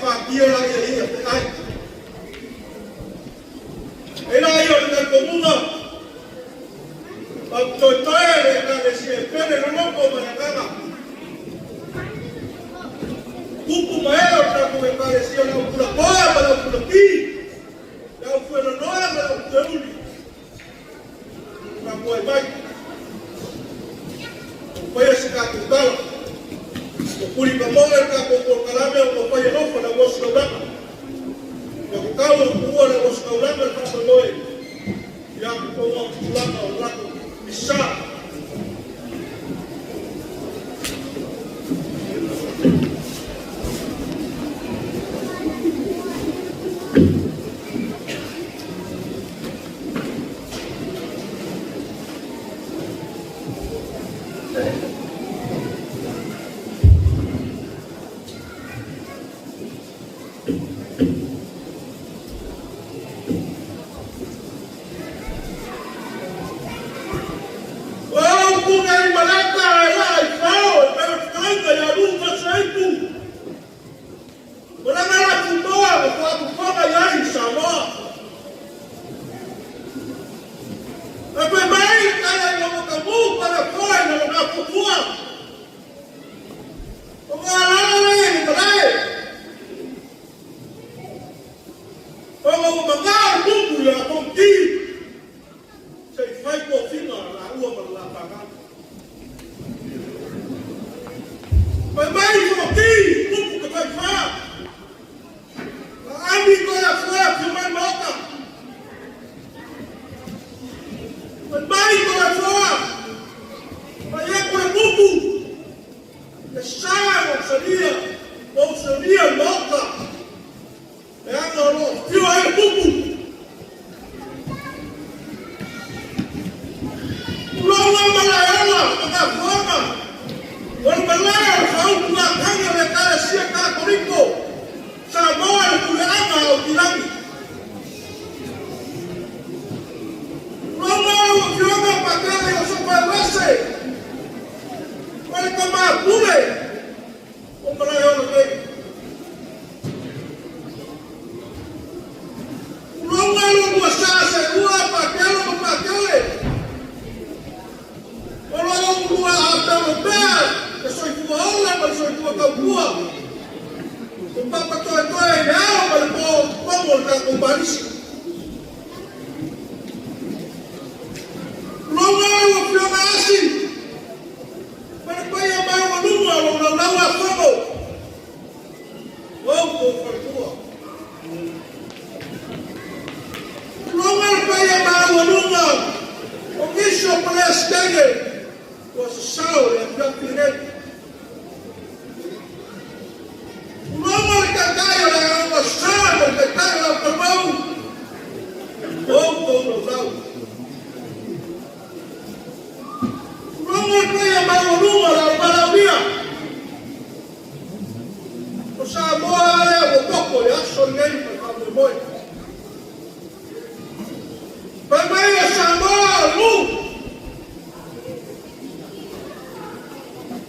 Faafatia laia ia feai. E la ia o le talitonuga, ma toetoe le Ekalesia e pele loloto ma le agaga. Tupu ma e o le tatou Ekalesia, le aupulapoa ma le aupulaki, le aufueloloa ma le aufueuli. Tapuai mai, ua faia se tatou tala. Ua puli pamoe le tatou polokalame ua fai alofa le auositaulaga. Ua tatau ona tuua le auositaulaga le faamoemoe ia tutoga o tulaga o latou misa. O upu nei maleka e la i fao e pei o fetalaiga ia lu Fasaitu. O lana la tutoa ma faafofoga i ai Samoa. E fai mai le tala ina ua tamu palafoa ina lona afuafua. O ngā alala le i le malae. Ona ua magā le tupu i a Fonoti. Se i fai tofiga laua ma le lapagau. Fai mai Fonoti, tupu te fai whā. Ami koe a foe fio mai maota. Fai mai koe a foa. Fai e koe tupu. E sa o salia, o salia maota. E aga o loo fio ai le tupu. Uloga ma laeola ma ngā fuaga. O le malae o le whaupu ngā kanga le Ekalesia Katoliko. Samoa le puleaga o Tilagi. Uloga lau afioga Patele Iosefa Uese. O le tama pule o Malaeola nei. Uloga lua sa se ua Patele ma Patele. O lo lua a pelo pea e soifua ola ma le soifua taupua. O papa toe toe i le ao ma le po pomo o le tatou palisi. Uloga lau afioga Asi. Ma le paia maualuga o lou laulau a fono. O outou faletua. Uloga le paia maualuga o nisi o Peresetene ua sasao le afiafi lenei. Uloga le taitai o le Aoga Sa ma le taitai o le Aukalumau. O outou laulau. Uloga le paia maualuga o le Auvalaulia. O Samoa lea ua toto i le aso lenei ma le faamoemoe. Fai mai o Samoa o le nuu.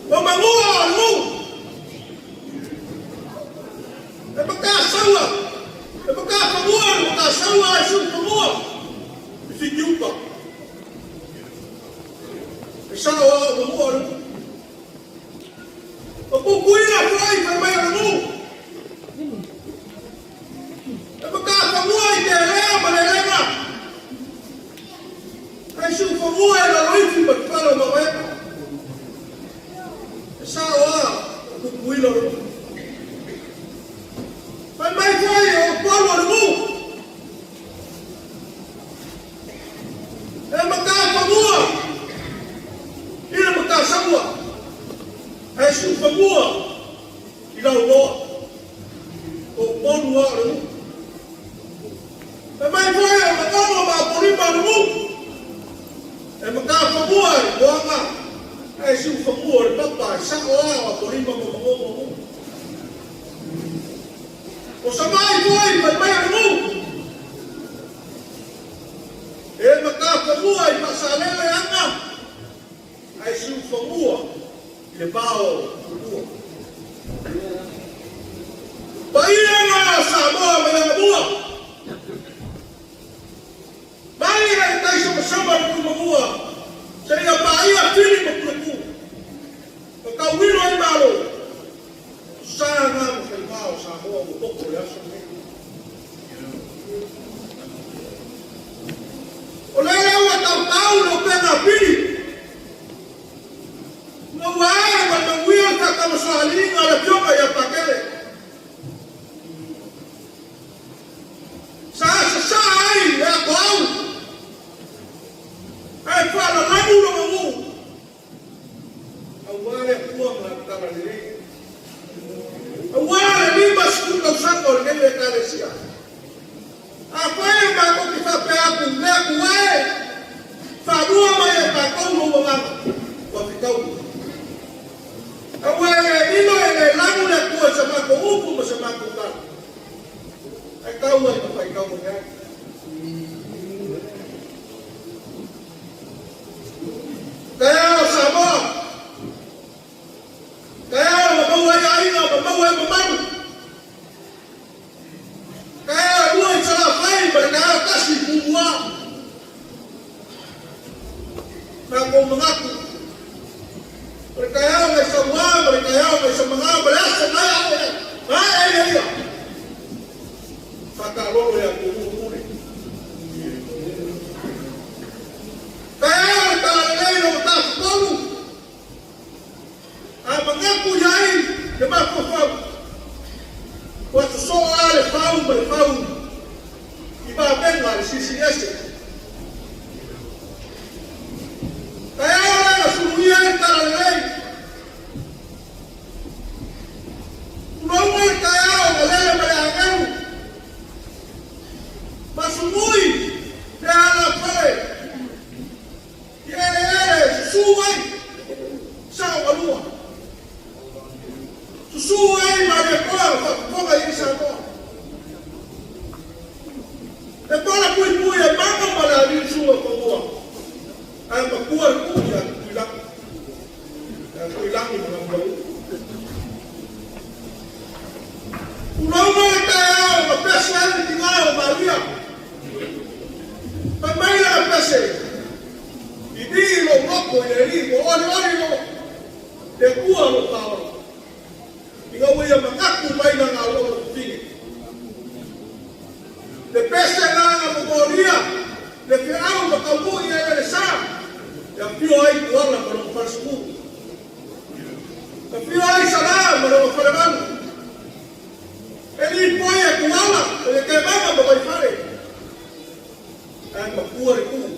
O Manua o le nuu. E matasaua, e matafanua le matasaua e siufanua i Fitiuta. E sao a o Manua o le nuu. O pupuina foi fai mai o le nuu. E matafanua i te elea ma le elega. Ai siufanua e laloifi ma te fale o Mavaega. E sao a o pupuina o le nuu. Fai mai foi o Upolu o le nuu. E matafanua i le matasaua, ae siufanua i lauloa. O Upolu a o le nuu. Fai mai foi o Manono ma Apolima o le nuu. E matafanua i moaga, ae siufanua i le papa, e sao a o Apolima ma Manono o nuu. O Samai foi fai mai o le nuu. E matafanua i Faasalele aga, ae siufanua i le vao o Tumua. Paia o lenei Ekalesia. Afai e matou te faapea atu, le Atua e, faalua mai e tatou lou agaga, ua fetaui. Aua e le lilo e le lanu le Atua i sa matou upu ma sa matou tala, ae tau ai ma faitau ane ai. Taeao Samoa! Taeao ma maua ai aiga ma maua ai mamalu. Taeao e lua i Salafai ma le taeao tasi i Tumua. Matou manatu, o le taeao nai Samoa ma le taeao nai Samana ma le aso na ae ai e ia. Faataalolo ia Tumua Pule. Taeao le talalelei lo Matafatolu. A manatu i ai le mafaufau, ua sosoo lava le fau ma le fau i vavega a le Silisili Ese. Taeao lea na suluia ai le talalelei. Tulou mai le taeao na lele ma le agelu, ma sumui le alafale. I eleele e susu ai saogalua, susu ai Malietoa ma faafofoga i Samoa. E pala puipui e mama ma le alii susu o Tonua, ae matua le puu ia Tutuilagi, ia Tutuilagi ma Namulauu. Tulou mai le taeao na pese ai le tina o Maria. Fai mai lana pese, I i lou loto i le Alii, ua olioli lou le Atua lou faaola, ina ua ia manatu mai lana auauna fafine. Le pese la na momolia le feau ma taunuu i eleele sa, e afio ai Tuala ma lona falesefulu. Afio ai Salā ma lona falevalu. E lipoi e Tuala, e le Kevaga ma Vaifale. Ae matua le tuu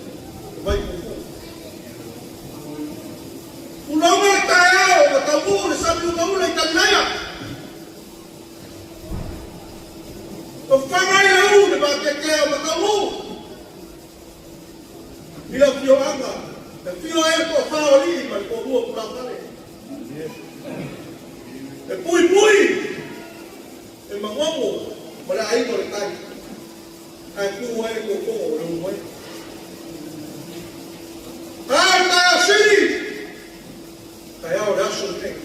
o Vaipupuu. Tulou le taeao na taunuu le sami ulaula i Kalilaia. Fafaga ai le ulu le vateatea o Mataunuu. I le afioaga, e afio ai le toafa o alii ma le toalua o tulafale. E puipui e magogo ma le aiga o le tai, ae tu ai le tootoo o Leulumoega. Tae le taeao sili, taeao o le aso lenei.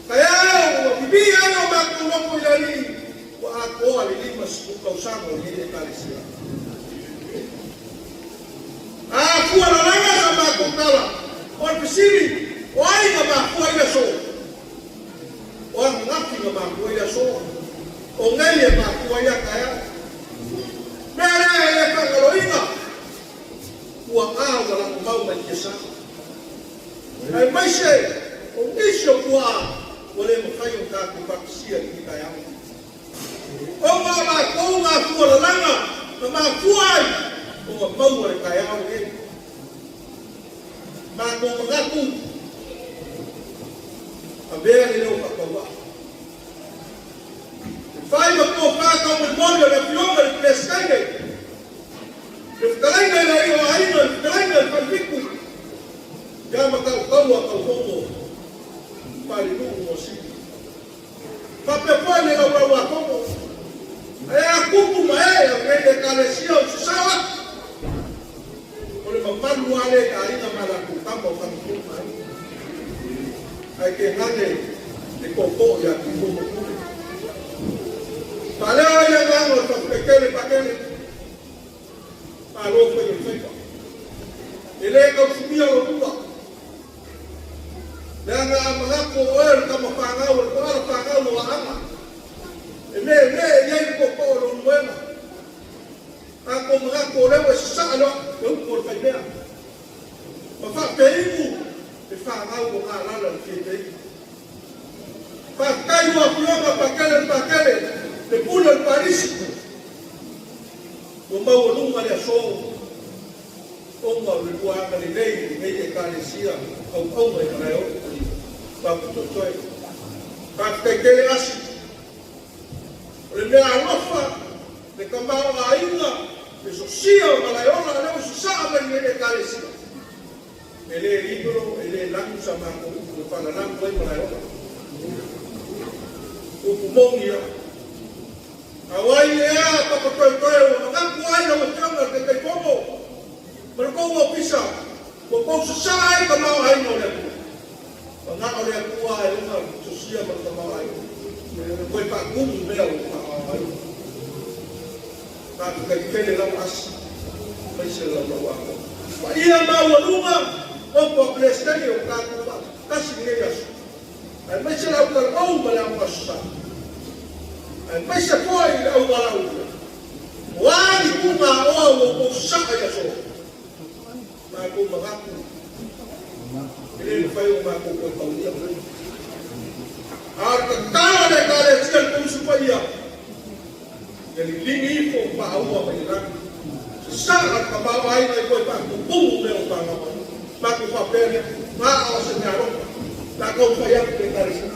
Taeao ua pipii ai o matou loto i le Alii, ua atoa le 50 tausaga o lenei Ekalesia. A fua lalaga sa matou tala, o le fesili, o ai na mafua ai le aso? O ananafi na mafua ai le aso, o nei e mafua ai a taeao. Mea lea e le faagaloina, ua a ua lagomau mai tiasa. Aemaise o nisi o puaa ua le mafai ona tatou faatasia i lenei taeao. Ona o latou mafua lalaga na mafua ai ona maua le taeao lenei. Matou manatu, avea le leo faatauvaa. E fai ma tofa taumolimoli o le Afioga i le Peresetene, le fetalaiga i le alii o aiga, le fetalaiga i le falefitu, ia Matautaua Taufono Falenuu Moasili. Faapea foi le Laulau-a-Fono, ae a tupu ma ee o lenei Ekalesia o sasao atu, o le mamalu lava lea i aiga ma latou tama o Tamatonu ma Aiga. Ae tainane le tootoo ia Tuifono Pule. Faaleo ai le agaga o le faafetai tele Patele, malo fai o le faiva. E le tausumia lou ula. Leaga a manatu o oe o le tama fanau o le toala fanau o Aana, e meemee i ai le tootoo o Leulumoega. A tou manatu o lea ua e sasaa le upu o le faimea, ma faapeigu le fanau o galala le fiepeigu. Faafetai lua afioga Pakele le Pakele, le pule o le Palisi, ua maualuga le aso. Ona o le lua agalelei i lenei Ekalesia auauna i Malaeono, faapotoetoe. Faafetai tele Asi. le mea alofa, le tamaoaiga, le sosia o Malaeola lea ua sasaa mai nei le Ekalesia. E le libero, e le lanu sa matou upu e faalalanu ai Malaeola. Upu moni ia. A o ai ea papatoetoe ua manatu ai lau Afioga i le Taitaifono ma le tou Ofisa ua tou sasaa ai tamaoaiga o le Atua? Manao le Atua e ona sosia ma le tamaoaiga. Toe faatumu mea ua faamaoaiga. Faafetai tele lava Asi, aemaise le laulau atoa. Paia maualuga, opo a Peresetene o tatou faatasi i lenei aso, aemaise le autalavou ma le au Aso Sa, aemaise foi le auvalaulia. O a ni tugaoa ua outou sasaa i aso, matou manatu e le mafai ona matou toe taulia. A o le tatalo a le Ekalesia i le Komisi Paia, ia liligi ifo paaua mai le lagi, sasaa le tamaoaiga i toe faatumutumu mea o fanau ai. Matou faapea lea, na o se mea alofa, pe a taumafai atu le Ekalesia.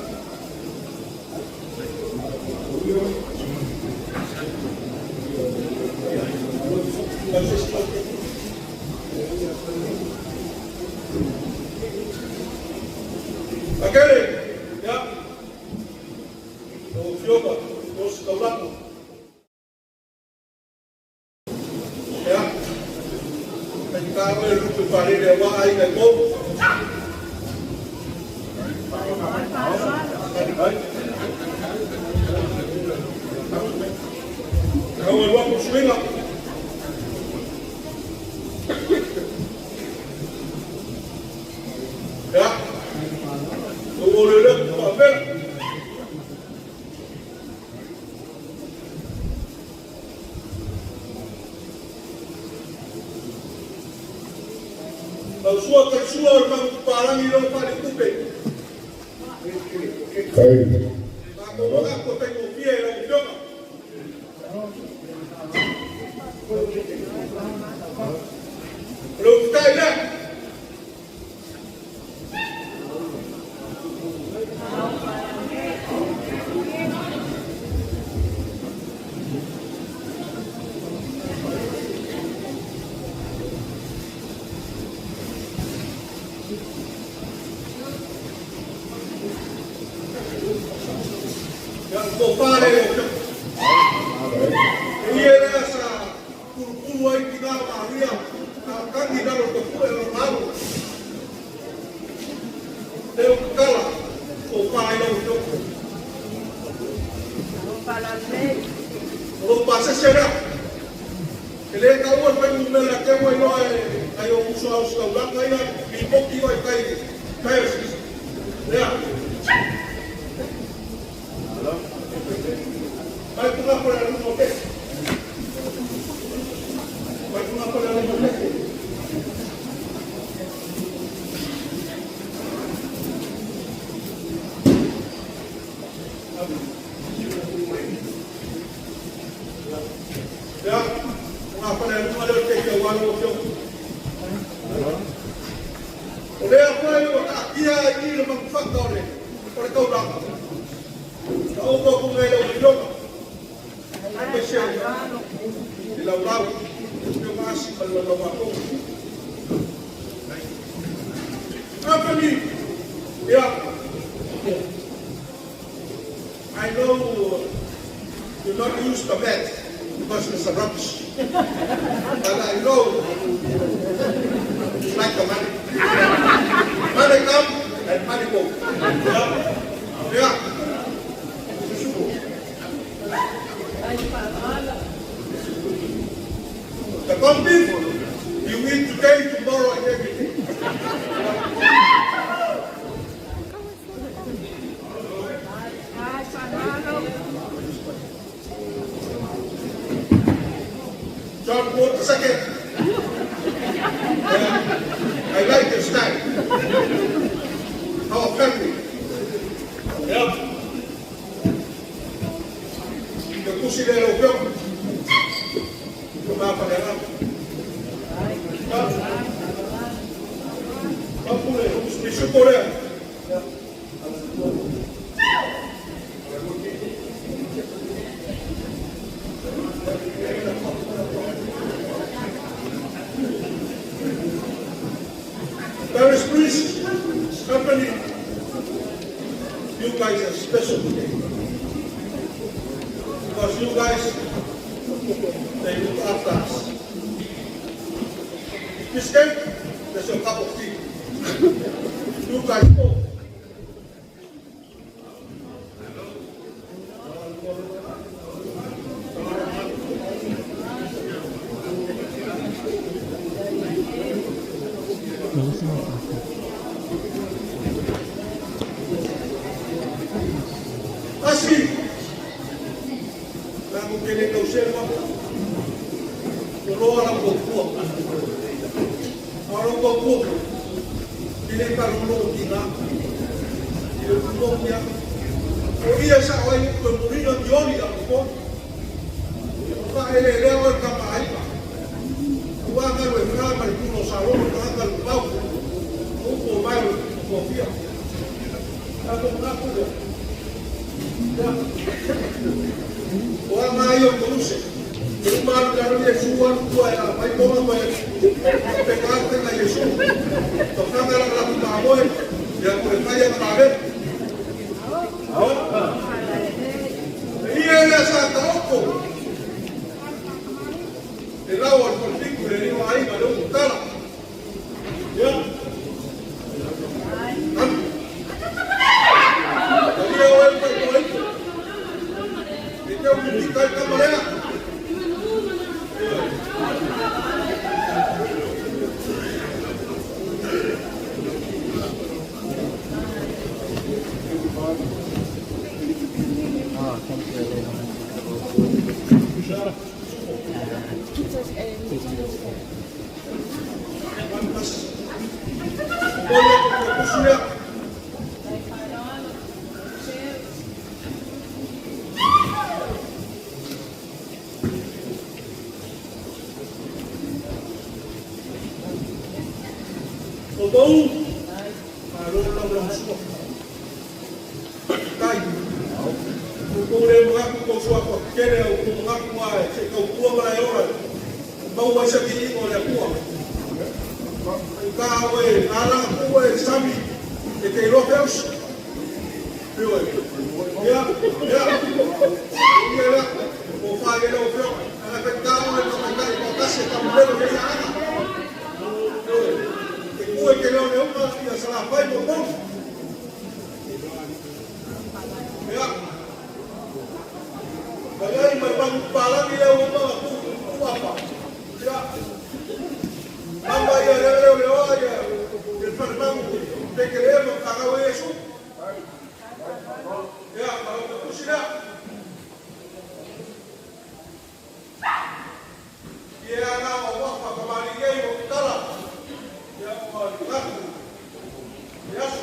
Pakele, ia, lau Afioga, Rose Taulako. Ia, faigata oe le lupe palele aua aiga e tolu. Tau alu atu suiga. Ia, ua ole lea ku faapela. Lau sua talisua o le Manutupalangi leo faalitupe. Matou manatu e faigofie i lau Afioga. O le ututai lea. Ia, tofa lea i lau Afioga. E ia lea sa pulupulu ai tina o Maria a o tagi i lalo o le tafue o lona alo. Lea ua tatala tofa ai lau Afioga. O lou pasese lea. E le taua le fuainumera te ua iloa e nai ou uso a ositaulaga ia lipoti oe tai diocese. Lea. Mai tunga pole alu mo te. Mai tunga pole alu mo te. Ia, o ngā whare runga leo te kia wāna o Afioga. O lea koe ua taatia ai i le manuwhata o le, o le taulaga. Ka opo aku ngai lau Afioga, aemaise le laulau, Afioga Asi ma le laulau atoa. Anthony, ia, I know you not use the mat because it's a rubbish. But I know you like the money. Money come and money go. Yeah. Yeah. The corned beef, you eat today, tomorrow, and every day. John Paul II. Yeah. I like your style. Our family. Yeah. Te tusi le lau Afioga. Ko ngā whare rā. Ka pule, pisupo lea. You guys are special today. Because you guys, they look after us. This cake, that's your cup of tea. You guys both. Asi, na ko kene kau selva, ko loa la ko pua. Aro ko pua, kene ka lulo ki ngā. I le lulo ki a. O ia sa oi ko murino dioli a ko. Ka ele leo e ka maaiga. Ua ngalu e fra ma le pulo sa lolo ka anga lu pau. O ko mai o fia. Ka ko ngā kule. O a ngā i o toluse. Te uma alu le alu Yesu alu tua e a mai monga koe. Pe ka te nga Yesu. To kanga la la puta moe. Ia ko le kai a ka ve. Ia ia sa ta oko. E lau al konfliktu le ringo ai ma le umu tala. Ia. Anu. Ia o e pai ko ito. E te o ki kai kamarea. Oh, thank you very much. Oia ko ko kusuia. O bau, ma lo lo lo sua. Tai. O ko le mga ko sua ko kere o ko mga ko ai se ko tua mala e ora. Bau ai sa ki o le pua. Ka we ala ko e sami e te ro feus. Ia, ia. Ia la o fa e lo feo. Ala pe ka o e ka kai ko ka se ka mo le ia ana. Te kue ke leo leo ka ia sa la pai mo mo. Ia. Kai ai mai bangu pala ni leo mo ku ku apa. Ia. Mamba ia leo leo leo ia. El farmangu te ke leo mo ka ga Yesu. Ia, para o kusina. Ia na o wafa ka mali ei o tala. Ia o mali ngaku. Yes.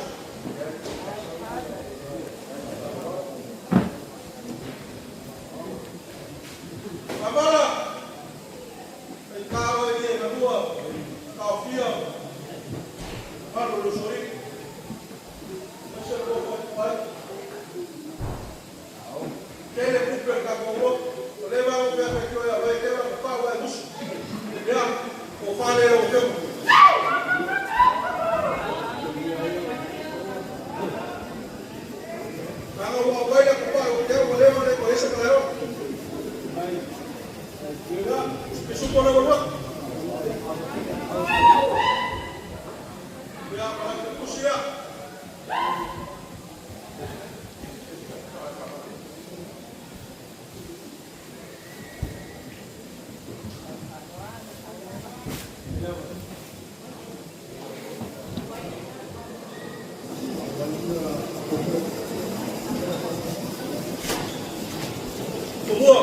Amara. Ai ka o e na lua. Ka o fia. Malu lo sori. Ese ko ko pai. Kele kupe ka ko o le va o pe pe ko ya vai te va pa wa mus. Ya, o fale o te. Nanga wa vai la kupa o te o le va le ko ese ka yo. Ya, pisu ko le wa. Ya, para que kusia. Tumua.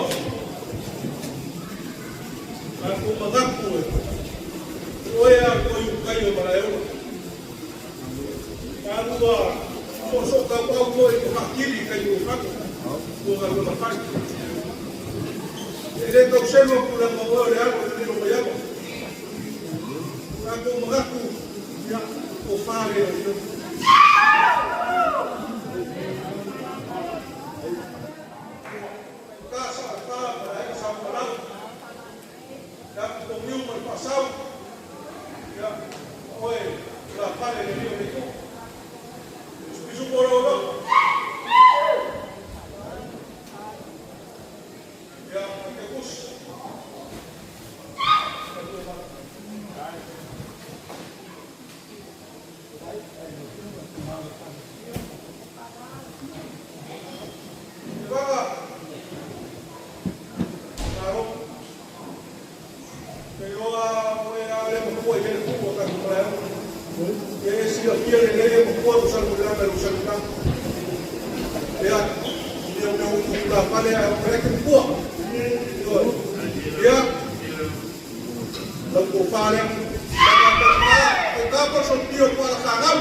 A ko magaku e. Oe a ko yu kai o maraeola. Ka lua so so ka pau ko e ko hakiri kai o fatu. Ko ga lo mafai. E le tau selo ku la mo le alo le lo yamo. Ka ko magaku ya o fare o. Ka sa ka para sa palau. Ya ko miu mo pasau. Ya oe la fare le rio de tu. Pisu por oro. Ia, o mea upu la pale a o ke pua. Ia, lau tofa lea. O ka pa so tio ko ala whangau.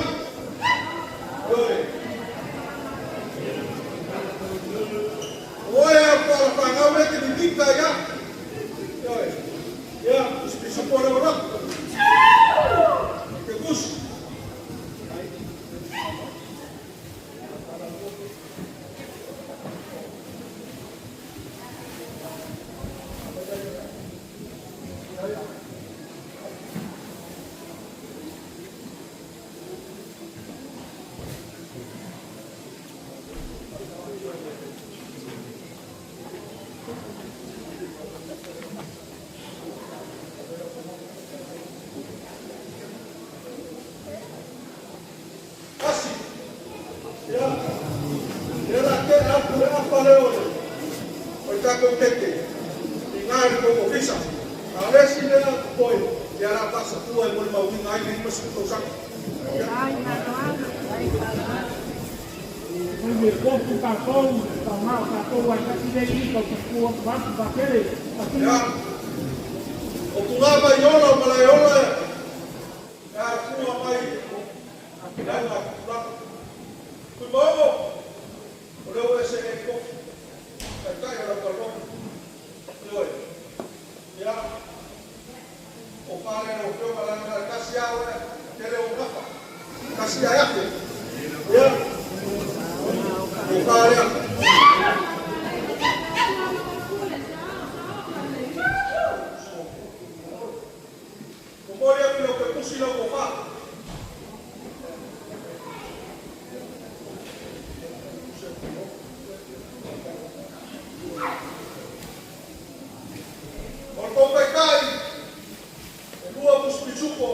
Ioe. Oe a ko ala whangau e te mimika ia. Ioe. Ia, uspisupo le ora. Ke kusi. Asi. Ia. Ia la te apu le apa le ole. O i tākou tete. I ngā i kou ofisa. A le si lea poi. Ia la pasa tua e mole mauinga ai le 50 tausaga. Mai le potu tatou, faaaoga o tatou ai tasi le i tau tapu atu vatele. Ia. O tungā mai ola o malae ola e. Ia tua mai i au a tupulaga. Tui maogo. O leo e se e kofi. Taitai o lau kalona. Ioe. Ia. O pale o fioga la na kasi au e. Tele o nafa. Kasi ai ake. Ia. O pale a. O mori aku lau ke pusi lau kofa. O le kou taitai, e lua pusi pisupo,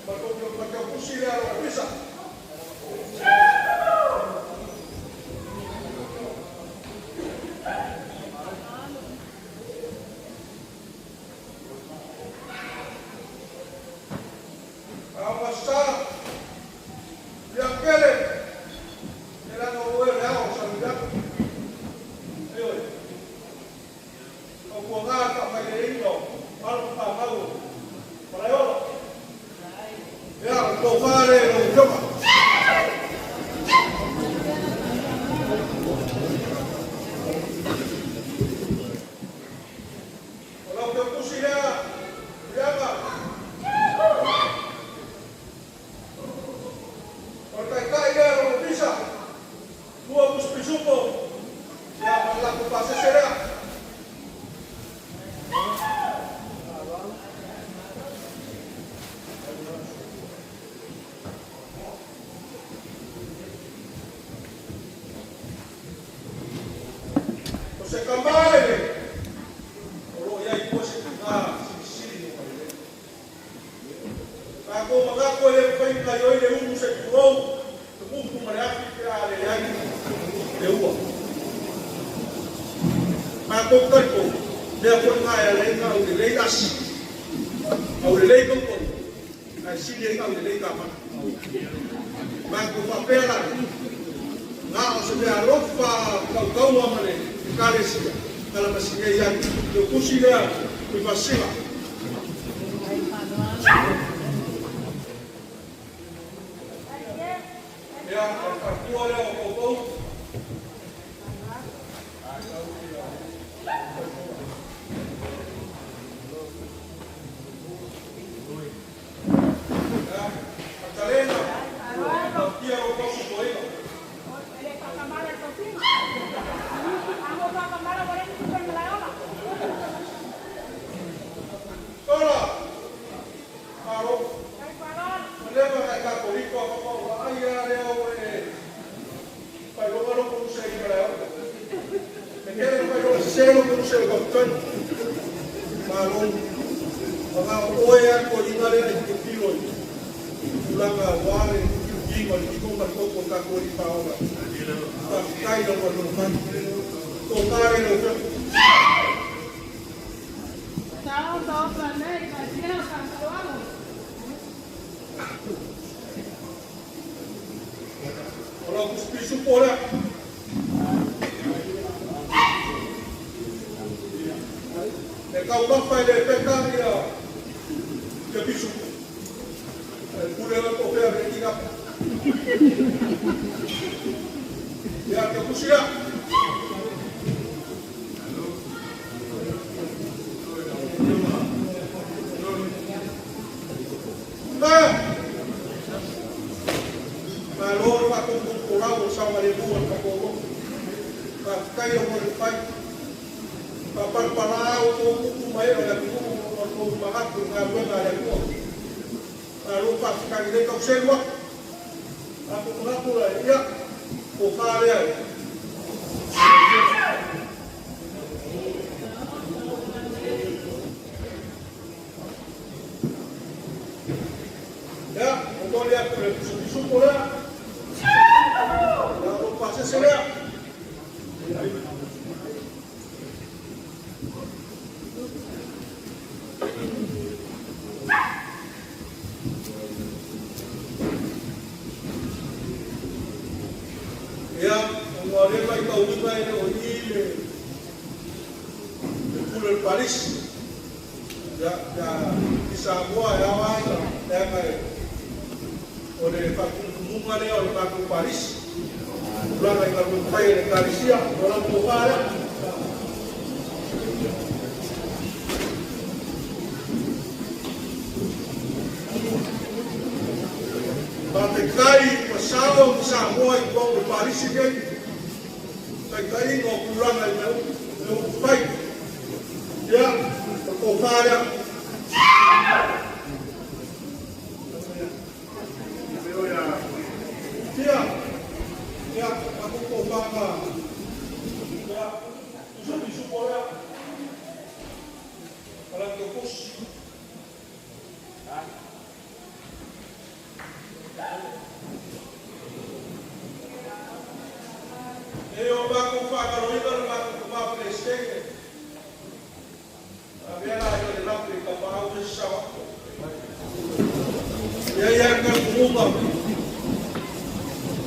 ma le kou pusi lea lo ofisa. A o sa, ia kele, e langa o e lea o sa luia. E oi. O kua ngā ka whai le ingo, alo pa mau, Malaeola. Ia, o tō whare o fioga. O lau te pusi lea, lianga. O le taitai lea o ofisa, lua pusi pisupo, ia ma le latou pasese lea. O se kamale le, o lo iai tua se tina silisili o malele. Tākou magako e le mawhai nga ioi le ulu se turou, te mupu ma le afi pe a le leai le ua. Mākou taiko, mea koe ngā e ale ngā au le lei asi, au le lei koukou, ae sili ai ngā au le lei ka mana. Mākou whapea la, ngā o se mea alofa kaukaua ma le ekalesia, kala masinei ai, le pusi lea, i fasila. Ia, o le faletua lea o koukou. Ia, Matalena, tautia lo kou sosoega. Tola, malo, maleva ngai Katoliko a papa o ai a lea o e whailoga lo konu se i malae. E kere whailoga se lo konu se o kapitani. Malo, wanga o oe a ko inga lea i te pilo i. Tulaga wale kinga le tiko ma le koko tako i paola. Faafetai lau alofani. Tō kāre lau feo. O lau pusipisu po lea. Taumafa e le peka ia ia pisuku. E pule la ko pea le tinga. Ia ke kusia. Malo le faatumutumu o le saogalemu o le tatou lotu. Faafetai o le fai. Faapalapala o tou tupu ma ee o le atunuu ona o le tou manatu i galuega a le Atua. Malo faafetai i le tau selu atu. Tatou manatu la ia, tofa lea e. Ia, momoli atu le pisupisupo lea. Ia, o pasese lea. Ia, ona o lea matauina e le o i le pule o le Palisi. Ia, ia, i Samoa e ao ai leaga e o le faatumutumuga lea o le matou Palisi. Tulaga i galuega fai a le Ekalesia, o lau tofa lea. Faafetai ua sao ma Samoa i tua o le Palisi nei. Taitaiga o tulaga i mea uma fai. Ia, o tofa lea. Ia, ia, aku tofa ka. Ia, tusa lea. Alam ko kus. E o makou faagaloina le matou tama Peresetene, avea la ia le lape i tapaau se sao atu. E i ai lava le talitonuga,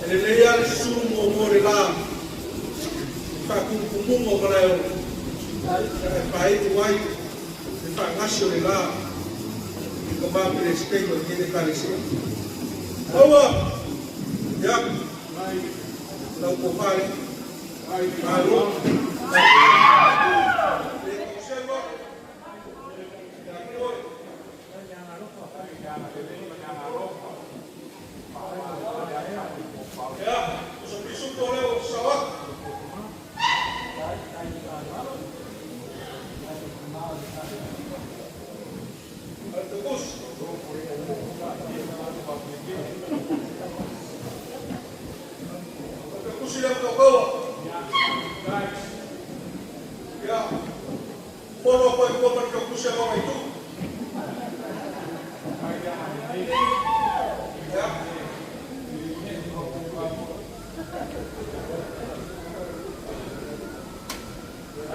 e lelei lava le susunu muamua o le la i faatumutumuga o Malaeola, e faaiu ai le faagasi o le la i tama Peresetene o lenei Ekalesia. Aua! Ia, lau tofa lea. Malo. Le tauselu atu. Ia te oe. Ia, o se pisupo lea ua sao atu. Altukusi. Altukusi lea taukaua. Ia, fono foi tua ma le taukusi a maga itu. Ia.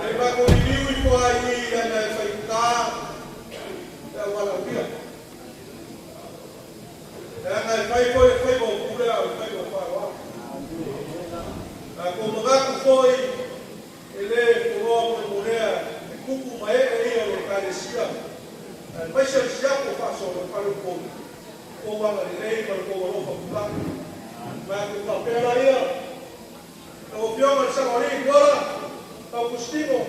Ai matou liliu ifo ai i leaga e faigata le aualaumia. Leaga e fai foi le faiva o pule a o le faiva o faaaloalo. Tatou manatu foi e le poloa molemolea e tupu ma ee ia o le Ekalesia, aemaise le siapo faasoa o le fale o Upolu, tou agalelei ma le tou alofa pulai. Matou faapea laia, Lau Afioga i le Saoalii Tuala Augustino,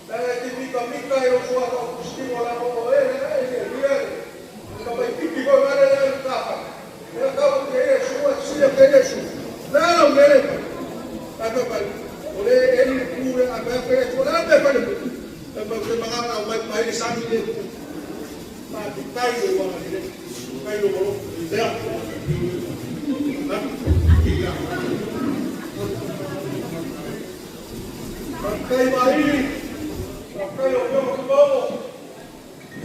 leaga e te mitamita i lou suafa Augustino leaga o oe lea e fiafia i le tamaitiiti foi lale lea i le matafale. Ea tau atu i ai Iesu, a fesili atu i ai Iesu, O le a lau mea lea e fai? Ae fai mai, O lea e eli le pulu lea, ae fai atu ai Iesu, O le a le mea e fai i le pulu? Fai mai, Ou te manao e aumai mai le sami lea i le pulu. Faafetai i lou agalelei, faafetai i lou alofa. Lea. Faafetai Vaili, faafetai lau Afioga Tumaono,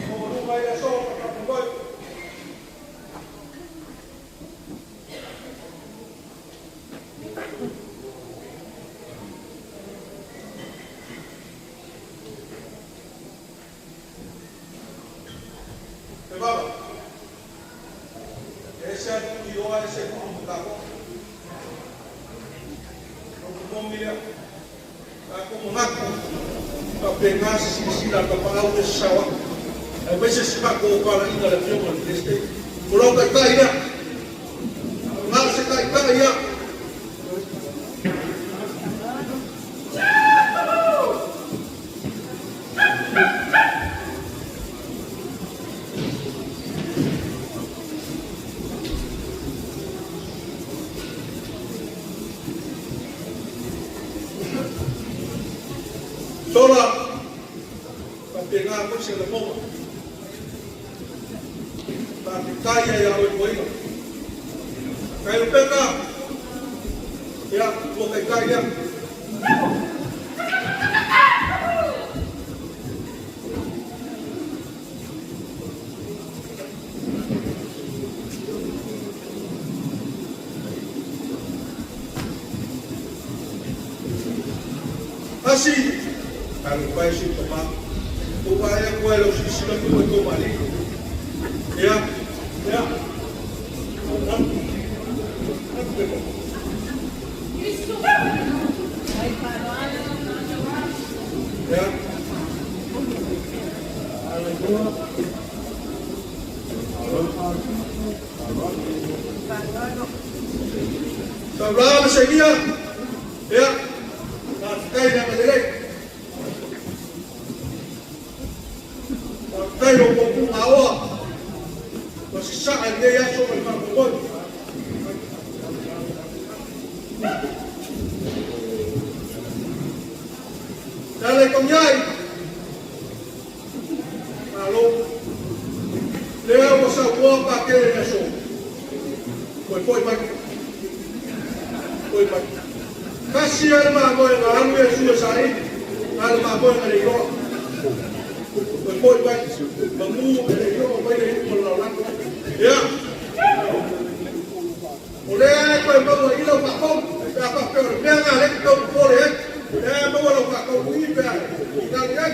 maualuga ai le aso ma faamoemoe. E baba, e ese a tuiloa, ese kulu ma tatou. O ku momi lea. Tatou manatu. Faapena se silasila a le Tapaau ia sasao atu, aemaise si matou talaiga a le Afioga i le Peresetene. O lau Taitai lea, na o se Taitai ia. Sola, faapena foi se lagona. Faafetai ia ia oe Toeaina. Kai Lupeka, ia, ua taitai lea. Asi, talofa e si ou tama. Ua vaai atu ai lau silasila atu i tou maliu. Ia, ia. Ia. Taulā ma Seinia, ia, faafetai le agalelei. Faafetai lo outou pugaoa ua sasaa i lenei aso ma le faamoemoe. Le ala i Togiai, Malo. Lea ua saunoa Patele i le aso. Toe foi mai. Foi mai. Tasi lava le mamoe na alu Iesu e saili, na o le mamoe na le iloa. Toe foi mai. Manu e le i oo mai le iuga o le lalolagi. Ia. O lea e toe maua i i lau faatonu, pe a faapea o le mea lena lea e te tau popole ai. O lea e maua lau faatonu i i pe a finagalo i ai.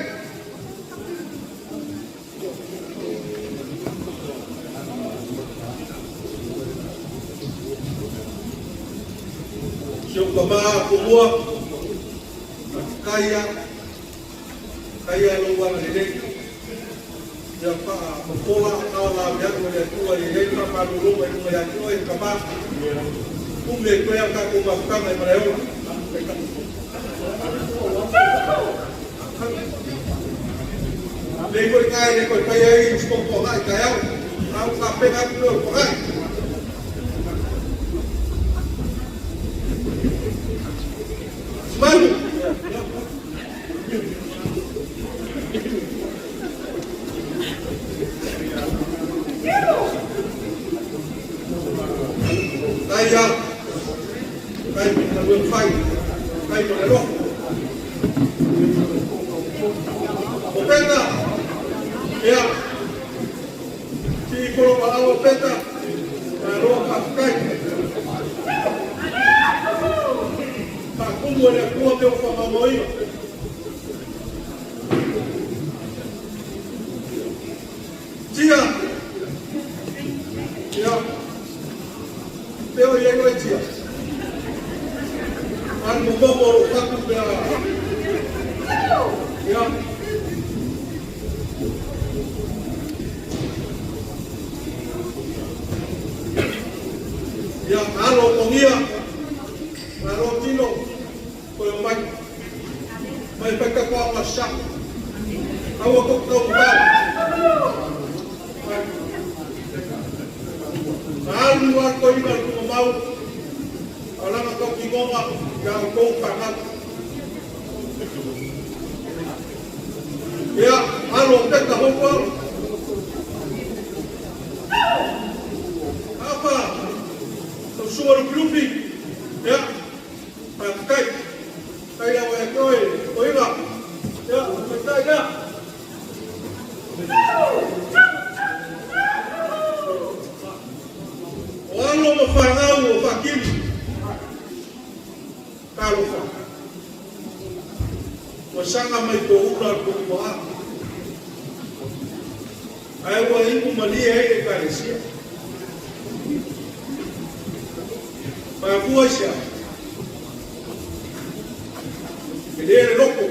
Si ou tama Tumua, faafetai lava, faafetai lava i lou agalelei. Ia faapopola aao laveai o le Atua ia i ai le faamalologa i luga ia te oe, tama. Umi ai pea le tatou mafutaga i Malaeola. Lelei foi lena e le toe faia ai se totoagai taeao. A ua tapena atu lea o le togai. Manu! Tai a, tai mo galuega fai, tai mo le alofa. O Peta, ia, sii polo palau o Peta, malo faafetai. Faatumu e le Atua mea ua faamaumauina. Tia! Ia. Pea o i ai oe Tia. Alu momomo o lou fatu pea. Ia. Ia, alo togia. Alo tino. Toe omai. Mai fai tapuaga ma sa. Aua tou te taumatau. Na alu lava le toeaina o le tumamau, a o lana tautinoga ia outou fanau. Ia, alo o Peta Hopewell. Apa, tau sua lupilupi. Ia, Faafetai. Faafetai lava ia te oe, Toeaina. Ia, faafetai lea. O alo ma fanau o Faakili. Talofa. Ua saga mai poula le tuaa. Ae ua iu malie ai le Ekalesia. Mafua i se a? E le le loto.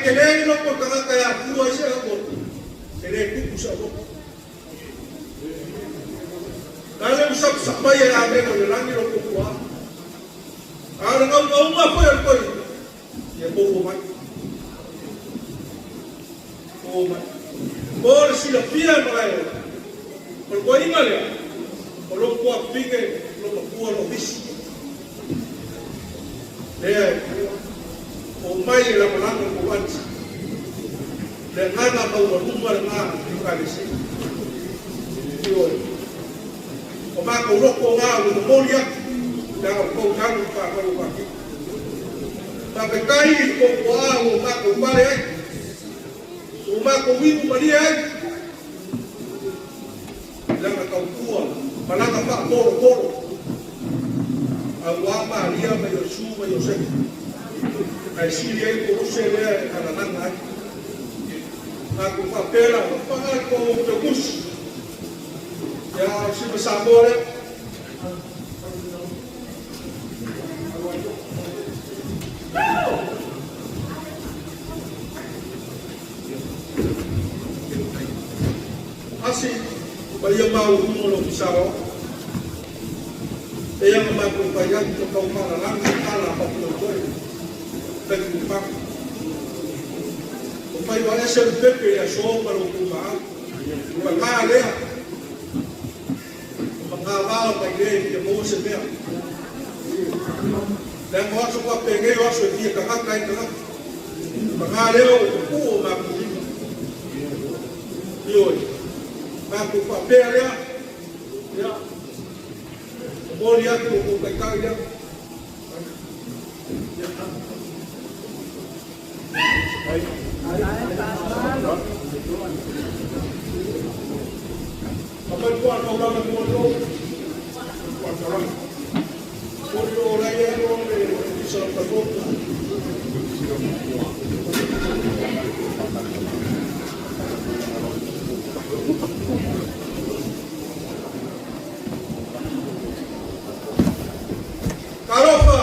tele le loto o le tagata e afua ai se aulotu, e le tupu se aulotu. La le ua sapasapaia e Amene o le lagi lo outou tuaa. A o le gaugauga foi a le toeaina, ia outou omai. Outou omai. Mo le silafia e Malaeola, o le toeaina lea, o lou tuafafine lo matua le ofisi. Lea e omai e lagolago i tou ati. Le agaga maualuga lena i Ekalesia. Ioe. O matou loto na ua momoli atu leaga ua tou talu i fanau o Patino. Faafetai i le tou tuaa ua matou pale ai, ua matou inu malie ai i lana tautua ma lana faatolotolo aua Maria ma Iesu ma Iosefa, ae sili ai le koluse lea e alalaga ai. Matou faapea la, ua paga le tou teutusi. Ia, o le sima Samoa lea. Asi, paia maualuga o le Ofisa Aoao. E ana matou fai atu ma tau faalalagi se tala a faafuafua'i taimi paga. Ua faiva ese le pepe i le aso ma lo outou maau. Paga lea, o magavao mai lea e fia maua se mea. Leaga o aso faapenei o aso e fia tagata ai tagata. Paga lea ua pupuu o matou lima. Ioe, matou faapea lea, ia, momoli atu lo outou taitai lea. Talofa!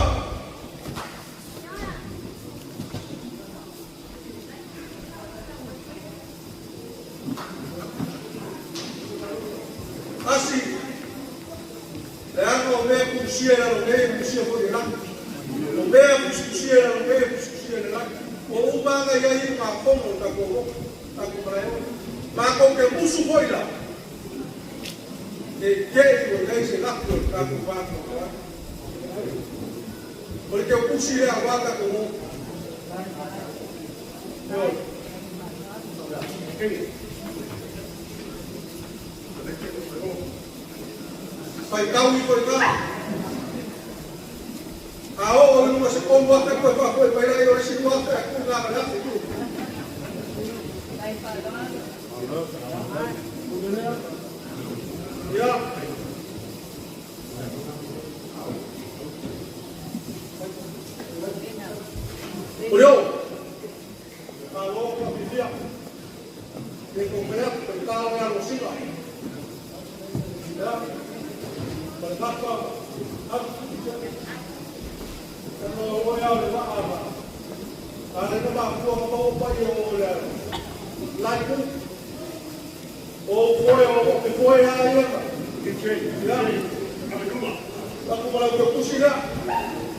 Asi, leaga o mea tuusia i lalo nei e tuusia foi i le lagi. O mea tusitusia i lalo nei e tusitusia i le lagi. Ua uma lava ona i ai ugafono o le tatou loto, tatou malaeola. Matou te musu foi la, ne i te i ua i ai se lafi o le tatou va taualagi. O le teutusi lea aua tatou o. Faitau ifo i ina. A oo i luga se 3,000 toe faafoi mai laia o le isi 2,000 ae tuu ina ma le 1,000. Ia. O le oo. Malo faafifia. Ke kou fai atu, paita o le alo sila. Ia, ma le gafa, alu. Tanoa oe ao le waa ma. A le na mafua ma maua pai o le laipu. O foe o te foe a ia. Ia. Taku ma lau tautusi lea.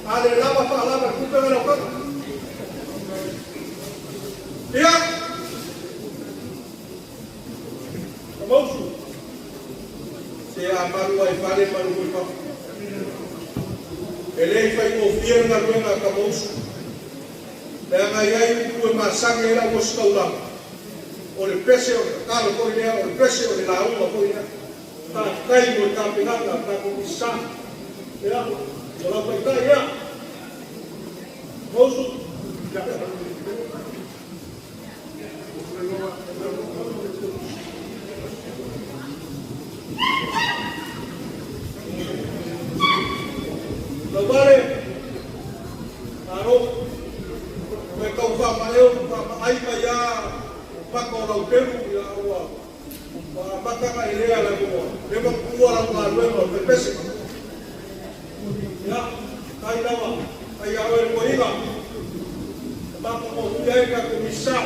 A le lava faalava le tupe na lau kaka. Ia. Kamausu. Se a malu ai fale malu foi fafo. E le i faigofie le galuega a Kamausu. Leaga e i ai upu e masani ai lau ositaulaga, o le pese o le tatalo foi lea, o le pese o le lauga foi lea. Faafetai mo le tapenaga a le tatou Ofisa. Ia, o lau taitai ia. Mausu. Lauvale, malo, toe tau faamaeo ma faamaai mai lava maka o lau pelu, ia ua amata ona e lea lau ua leva ona tuua lau galuega o le pepese. Ia, tai lava, tai ia oe le toeaina. Matagofie ai tatou misa.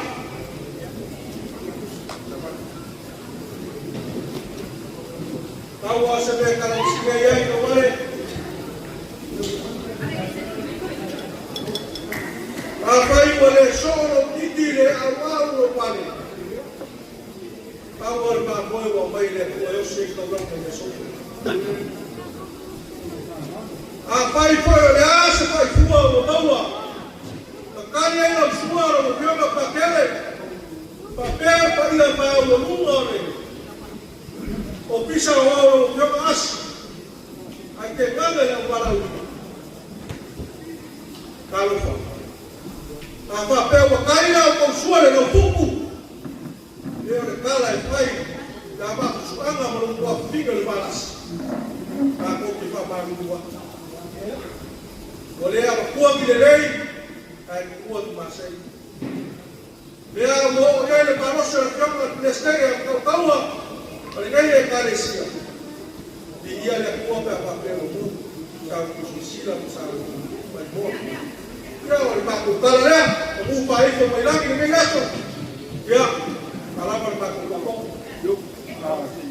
Tau lava se mea e kalausili ai ai tauale. Afai ua le soo lou titi le auau lou pale, pau lava le mamoe ua aumai e le Atua e osi ai taulaga i aso uma. Afai foi o le a se faifua ua maua, Takali ai lau sua lau Afioga Pakele, faapea le paia maualuga o le Ofisa Aoao lau Afioga Asi, ae tainane le auvalaauina. Talofa. A faapea ua tai la outou sua i le laufuku, ia o le tala e fai pe a vaafusuaga ma lou tuafafine o le Valasi, tatou te faamalulu atu. Ua le avatua ni lelei, ae tuua ni masei. Lea ua oo i ai le malosi o le Afioga i le Peresetene o le Tautaua o lenei Ekalesia. Viia le Atua pe a faapea ua mu sa outou silasila ma sa outou maimoa. Ia, o le matou tala lea, ua mu faaifo mai lagi lenei aso. Ia, a lava le matou tootoo.